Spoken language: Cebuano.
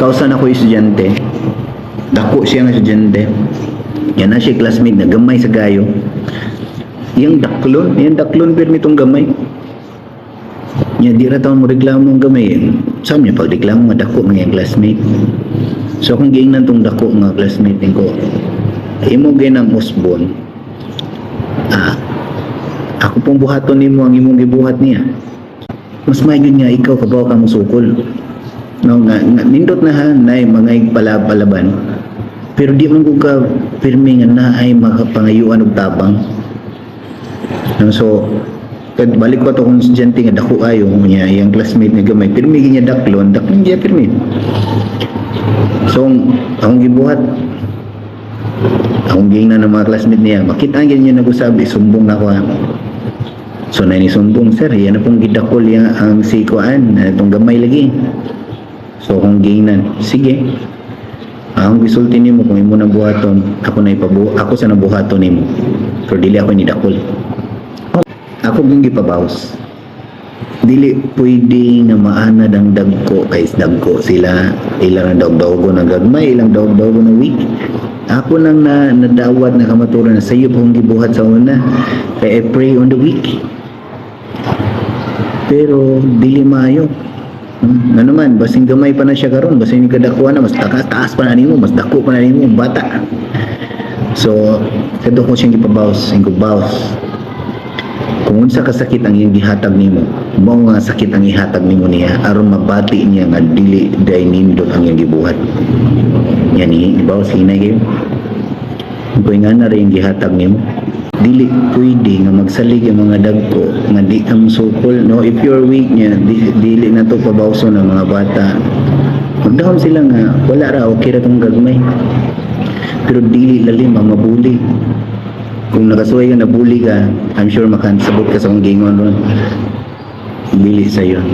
Kausa na ko estudyante, dako siya nga estudyante. Yan na siya classmate na gamay sa gayo. Iyang daklon pero nitong gamay. Nya di ra taon mo reklamo ang gamay. Sa niya pagreklamo nga dako nga iyang classmate. So akong giingnan tong dako nga classmate ko, imo ginang usbon. Ah, ako pong buhaton nimo ang imong gibuhat niya. Mas maayo nga ikaw kabaw ka mosukol. No, nga nindot na ha, nay mga palaban. Pero di man ko ka pirmi nga naay makapangayuan og tabang. No, so kad balik ko to kung estudyante nga dako ayo niya, iyang classmate nga gamay pirmi niya daklon, daklon niya pirmi. So akong gibuhat, akong giingnan ng mga classmate niya, makita ang ganyan nag-usabi, sumbong na ako ha. So na ni sumbong, "Sir, yan na pong gidakol niya ang si kuan, itong gamay lagi." So akong giingnan, "Sige. Ang gisulti nimo kung imo na buhaton, ako na ipabu ako sa nabuhaton nimo. Pero dili ako ni dakol." Ako gyud gipabaws. Dili pwede nga maanad ang dagko kay dagko sila, ilang ang dawg-dawgo na gagmay, ilang dawg-dawgo na weak. Ako nang na, nadawat na kamaturan na sayo pong gibuhat sa una. Kay I pray on the weak. Pero dili maayo. Ano naman, basing gamay pa na siya karon, basing kadakuan na mas taas, taas pa na nimo, mas dako pa na nimo bata. So, kadto ko siyang gipabaws, siyang baws. Kung unsa ka sakit ang iyang gihatag nimo, mao nga sakit ang ihatag nimo niya aron mabati niya nga dili day nindot ang iyang gibuhat. Yan ni, baws hinay kayo. Kung nga na rin gihatag nimo, dili pwede nga magsalig ang mga dagko nga di ka mosukol, no? If you're weak niya, dili na to pabawso ng mga bata. Magdahom sila nga wala ra, okay ra tong gagmay, pero dili lalim ang mabuli. Kung nakasuway ka, nabuli ka, I'm sure makasabot ka sa akong gingon ron. Dili sa iyo.